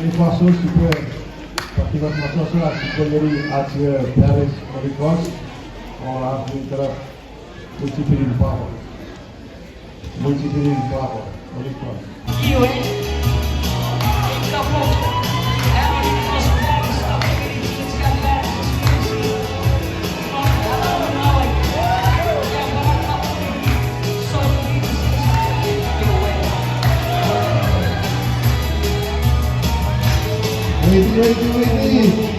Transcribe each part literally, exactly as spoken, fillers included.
Ei fansoun sipwe, patinat masoso ach sipwe ngeni ach we Paris Holy Cross, o ach we interrupt, mwichipinin papa. Mwichipinin papa, Holy Cross. Weiti, weiti, weiti.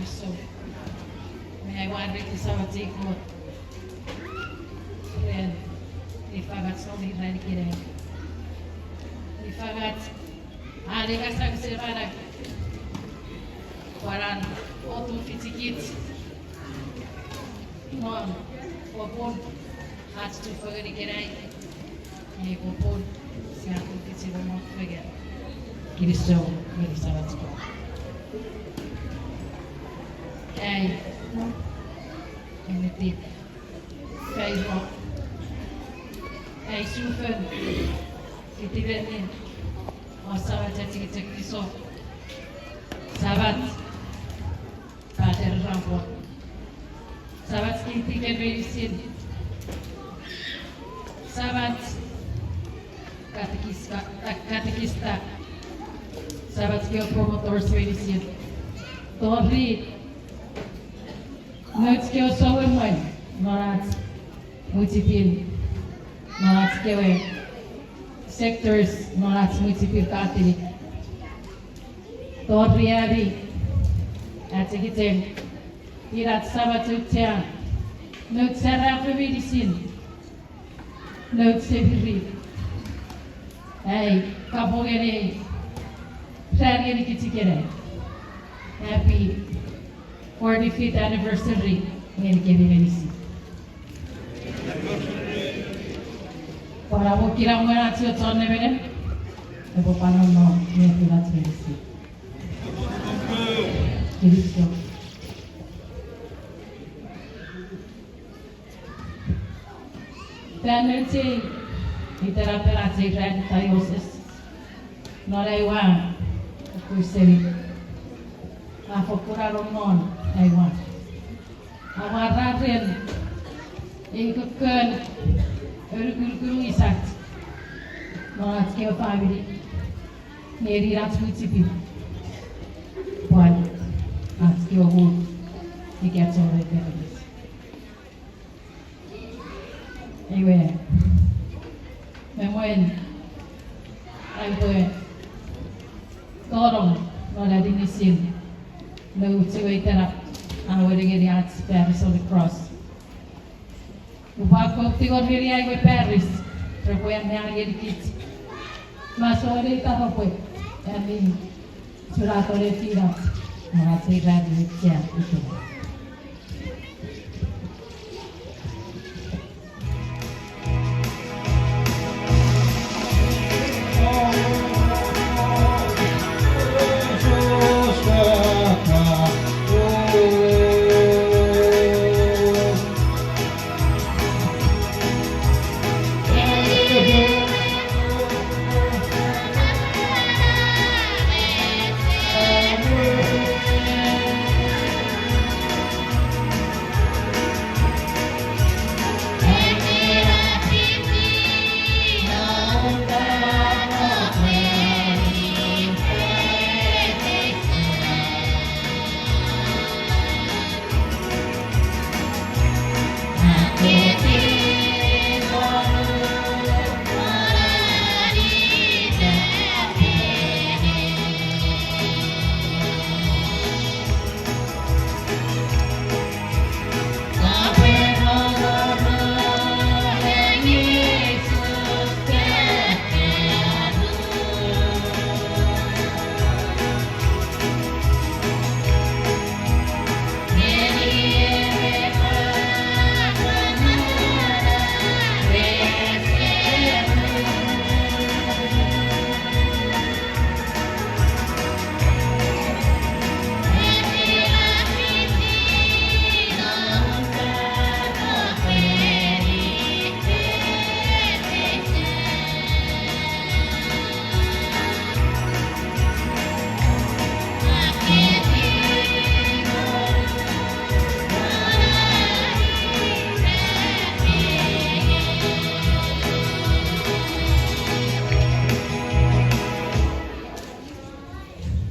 So, me ai mwareiti Samach ei Kot ren nifangach non ei ran ikenai. Nifangach a ne ngasang semanau pwan an otufichikich non popun ach chufengen ikenai, nge popun sia tufichin mot fengen. Kinisou ngeni Samach Kot. Ai ennetin fairo ai sufen fiti mennin o Samach ach chok kinisou. Samach Pater Rambo. Samach kei tiken meinisin. Samach katekista, katekista. Samach kewe promoters meinisin. Tori nouch kewe souemwen non ach mwichefen, non ach kewe sectors non ach mwichefen Katolik. Tori ami achengicheng, inach Samach auchea, nouch serafo meinisin, nouch semirit, ai kapong ngeni ran ngenikich ikenai. Happy forty-fifth anniversary ngenikemi meinisin. Pwan amo kinamwe ach chon nemenem epwe pwan nonnom nefinach meinisin. Kinisou. Fan nouch ei itenapen ach ei ran diocese, non ai ua kuseni, a fokkun anonnon ai ua amwarar ren ei kokkon onukunukun wisach non ach kewe famini ngeni ach mwichefen pwan ach kewe muu ika chon ewe paris. Iwe, me mwen aipwe tonong non aninisin nouch ewe itenap a wenengeni ach paris Holy Cross, upwe akkom tingor ngeni ai we paris repwe anneani ngenikich masouen ei taropwe, ami churato nefinach non ach ei ran auchea ikenai.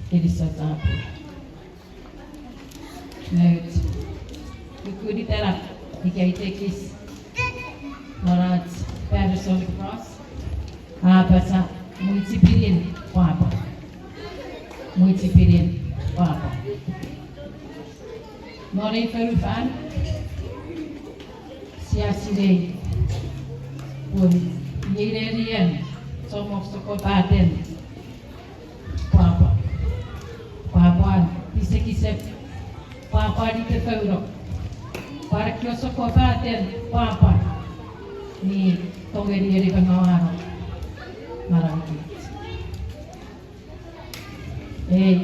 Kinisou chapur. Nouch ukukun itenap ika itekis non ach paris Holy Cross a apasa, mwichipinin pwapwa. Mwichipinin pwapwa. Non ei fonufan, sia sinei pun iei nenien chommong sokkopaten pwapwa. Pwapwan pisekisek, pwapwan itefouno, pwan ekkewe sokkopaten pwapwa mi tongeni eni pengawano manauach. Ei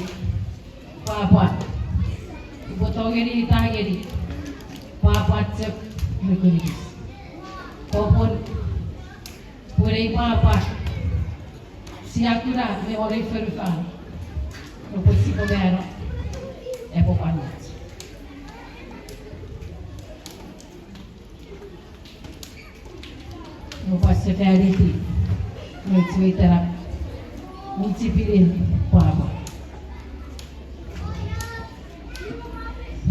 pwapwa, upwe tongeni ita ngeni pwapwa chok nukunikich. Popun pun ei pwapwa sia kuna me won ei fonufan, nupwen sipwe mano, epwe pwan och. Upwe sefaniti nouch we itenap mwichipinin pwapwa.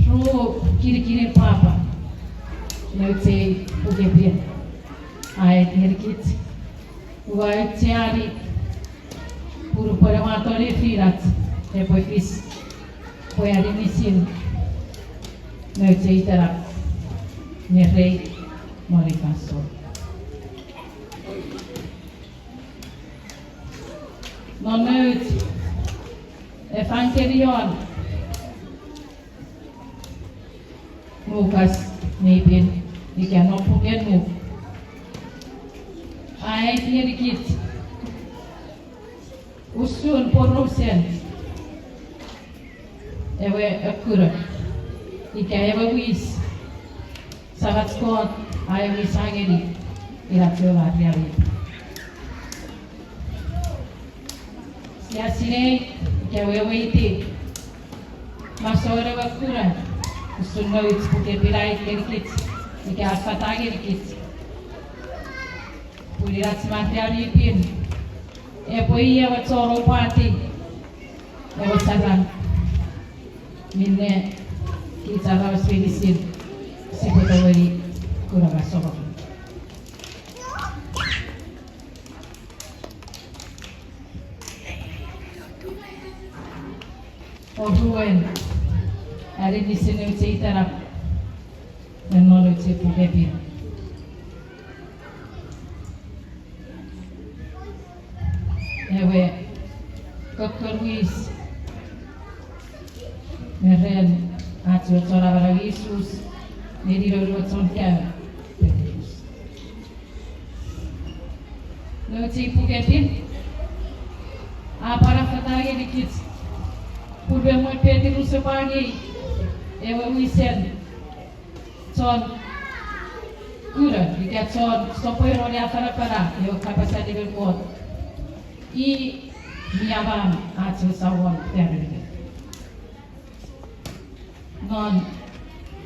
Ru kinikinin pwapwa nouch ei pukepin a aiti ngenikich. Ua aucheani pun upwe ne wato nefinach epwe fis pwe aninisin nouch ei itenap ngerei non ei fansoun. Non nouch Evangelion Lukas mi pin, ika non puken Luk, a aiti ngenikich usun porausen ewe ekkunok, ika ewe wis Samach Kot a ewisa ngeni inach we Maria mi pin. Sia sinei ika weweiti masouen ewe kuna usun nouch pukepin a aiti ngenikich ika a fata ngenikich pun inach Maria mi pin epwe i ewe chon oupwati ewe saram minne kich aramas meinisin sipwe tongeni kuna masouen. Oruen, aninisin nouch ei itenap me non nouch ei pukepin, ewe kokkon wis me ren ach we chon amanau Jisus ngeni noun we chon kaeo Petrus. Nouch ei pukepin a pwan afata ngenikich pun me mwen Petrus epwe angei ewe wisen chon kuna ika chon sopweno ne afanafana ewe kapas allimen Kot, i mi amam ach we Samon fan unungat. Non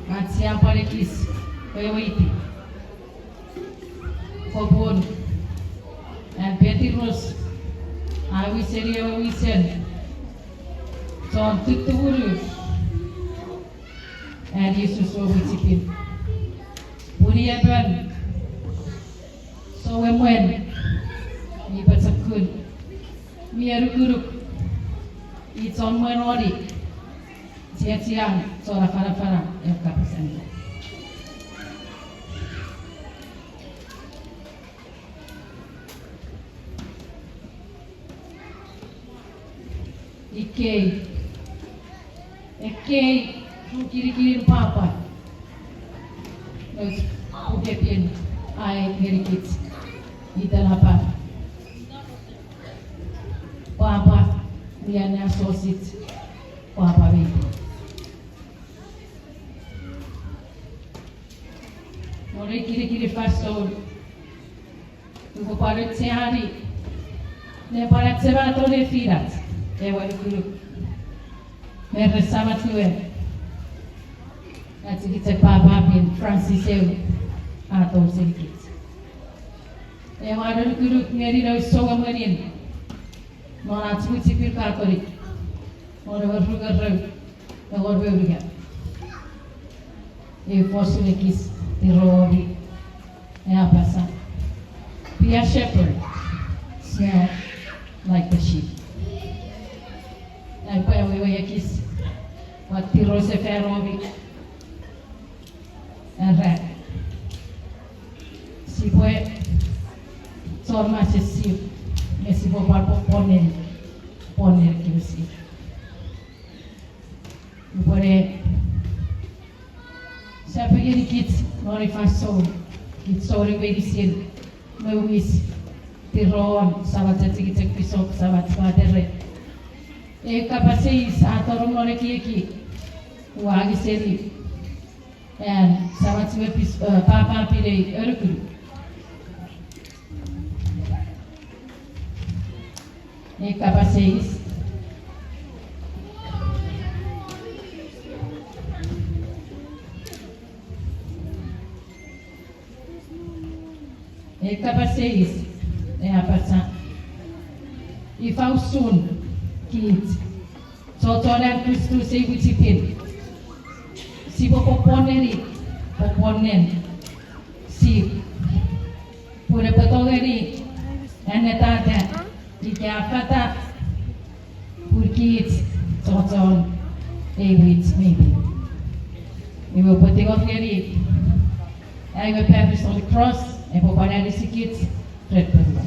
ach sia pwan ekis weweiti popun an Petrus a wiseni ewe wisen chon tuttumunu an Jisus we mwichipin, pun i emon souemwen mi pochokun, mi anukunuk, i chon mwenoni chiechian chon afanafana ewe kapas allim. Ikkei, ekkei ru kinikinin pwapwa nouch pukepin a aiti ngenikich, itenapan pwapwa mi anneasochis, pwapwa mi pin. Non ei kinikinin fansoun, upwe pwan aucheani ne pwan achema tou nefinach ewe anukunuk me ren Samach we, ach we chok papa pin Francis eu a tou senikich. Ewe anukunuk ngeni noun souemwenin non ach mwichipin Katolik non ewe ru ngerou engon me unungat. Ei fosun ekis tirowomi e apasa, Be a shepherd, smell like the sheep. Ai pwe ewe ekis, pwan tirou sefanomi, Era, sipwe chon masesiw, nge sipwe pwan pwon, pwon neni, pwon neni kewe sip. Upwene sap ngenikich non ei fansoun, kich souneng meinisin, me wis tirow Samach Achengicheng Pisop, Samach Matere. Ei kapas eis a tonong non ekieki, ua angei seni an Samach we pis-, eh, papa pin ei Anukunuk. Ei kapas eis. Ei kapas eis, e apasa, ifa usun kich, chochon an Kristus ei mwichipin, sipwe pwopwon neni, pwopwon nen sip, pun epwe tongeni annetata ika affata pun kich chochon ei mwich mi pin. Iwe upwe tingor ngeni ai we Baptist Holy Cross, epwe pwan anisikich ren pemba.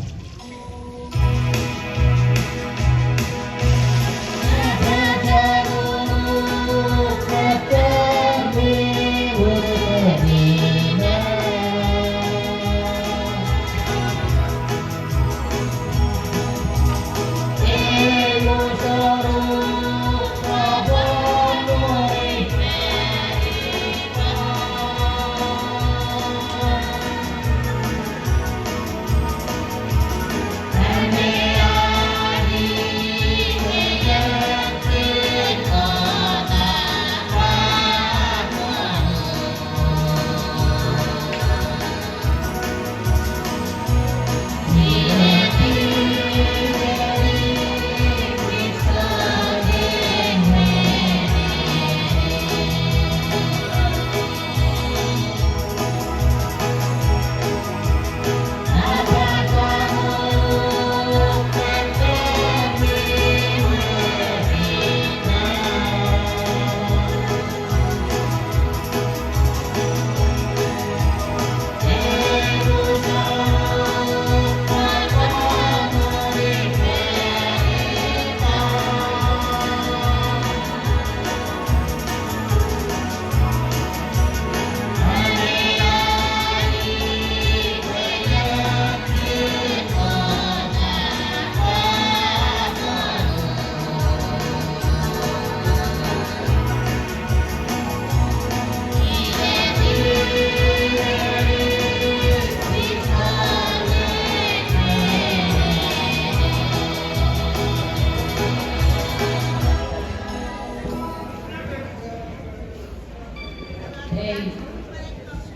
Ei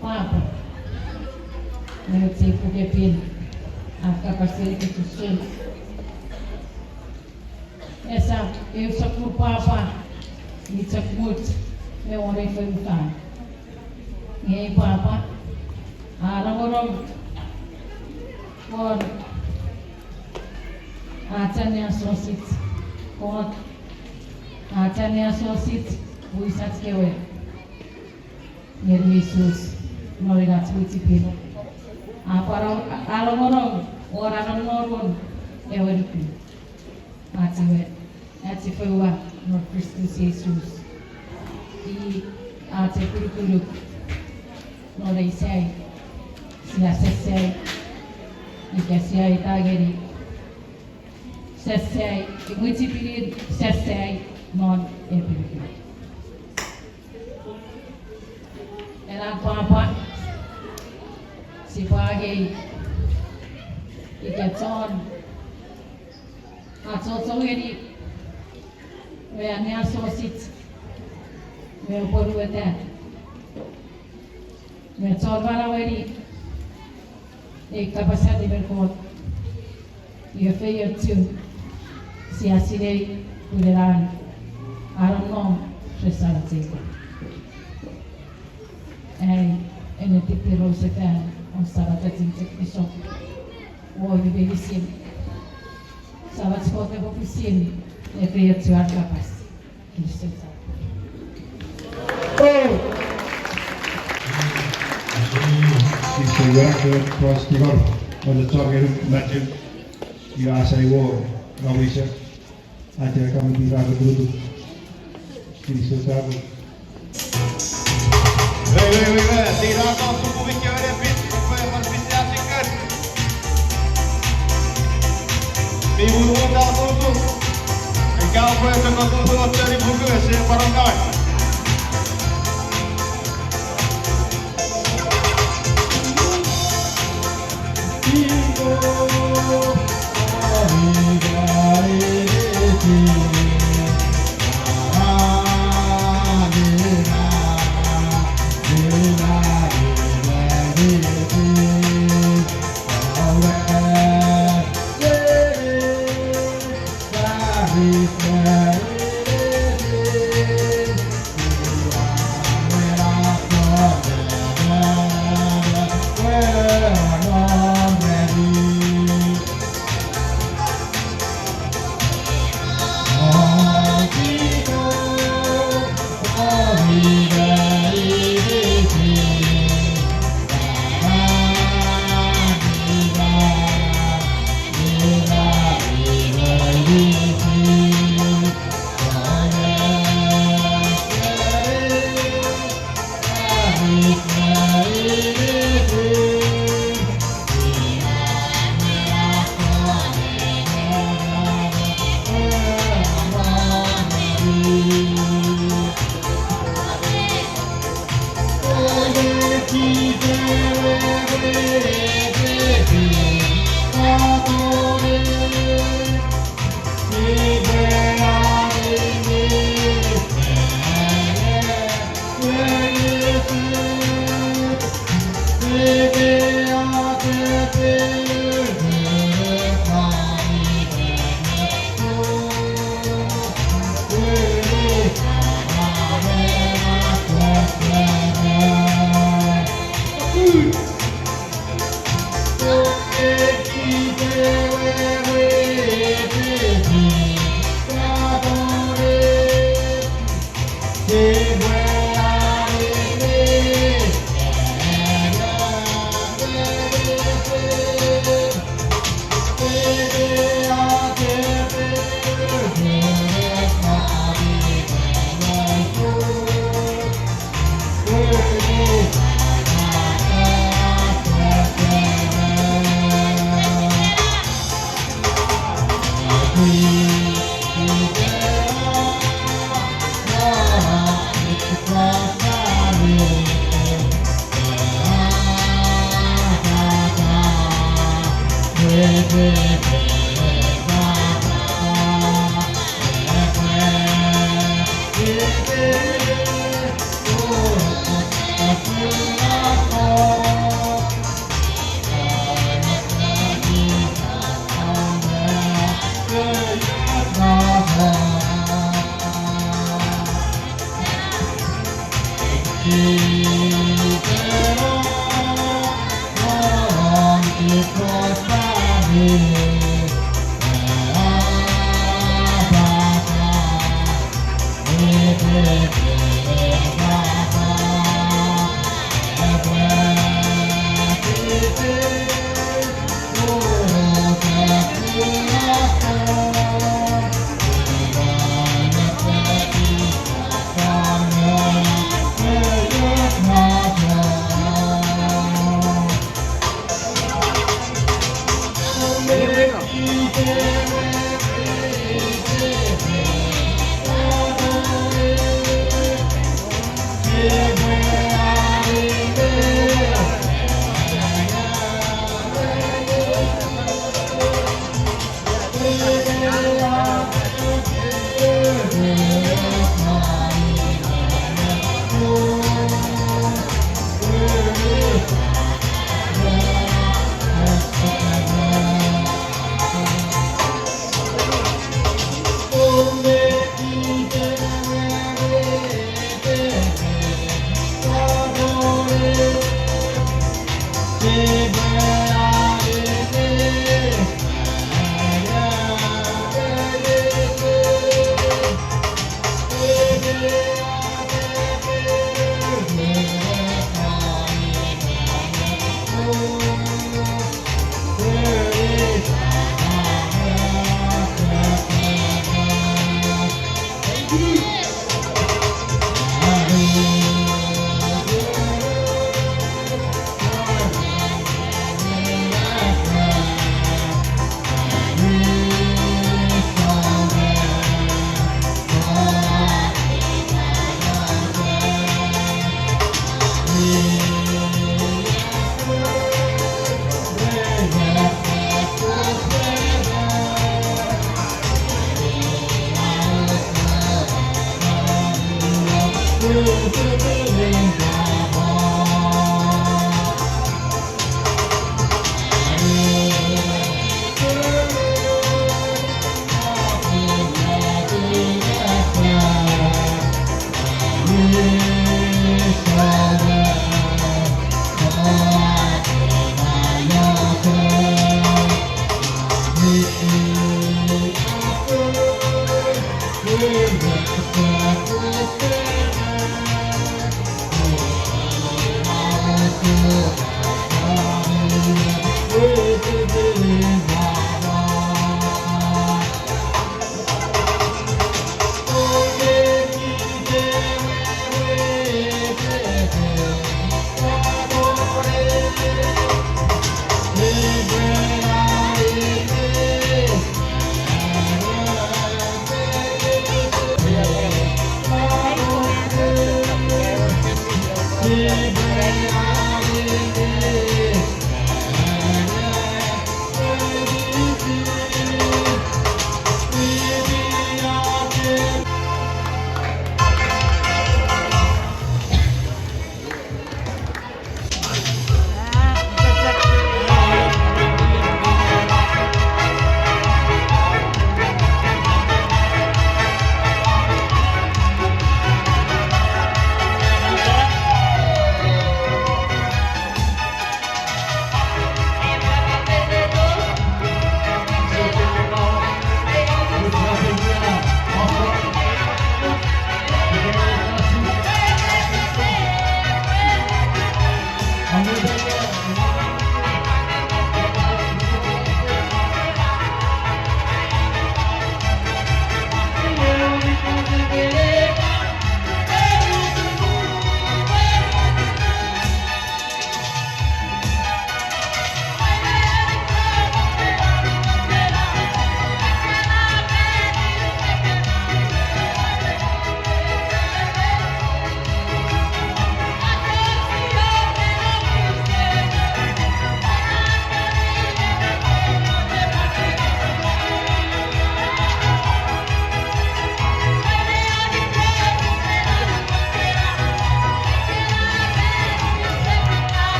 papa, me uche pukepin a kapas ngenikich usun esap eu sokkun pwapwa mi chok mut me won ei fonufan. Nge ei pwapwa a nongonong won ach anneasochis, Kot ach anneasochis, wisach kewe ngeni Jises non inach mwichipin. A pwan a nongonong won anonnonun ewe nuku. Ach ewe, ach ewe foua non Kristus Jises. I ach epinukunuk non ei sai, sia sessai, ika sia eita ngeni sessai, mwichipinin sessai non epinukunuk. Ena pwapwa sipwe angei ika chon achocho ngeni me anneasochis me apwonueta me chon manaueni ei kapas allimen Kot. Iwe feiochun sia sinei pun ena a nonnom ren Samach Jacob. Ai ennetin tirow sefan won Samach Achengicheng Pisop, womi meinisin. Samach Kot epwe pwisin efeiochu ar kapas. Kinisou chapur. Iwe, eh, Pastor Tingor, ote chon ngeni Matthew, iwe asai wo, nga wisa, atia kamo tira ko tutu. Kinisou chapur. Wei, wei, wei, wei, tira ko tutu mi kewe ne pit, ko pwe emon pit ya chicken. Mi wurwuta tutu. Ika pwe chok tutu ocheni puku ese paron kawai.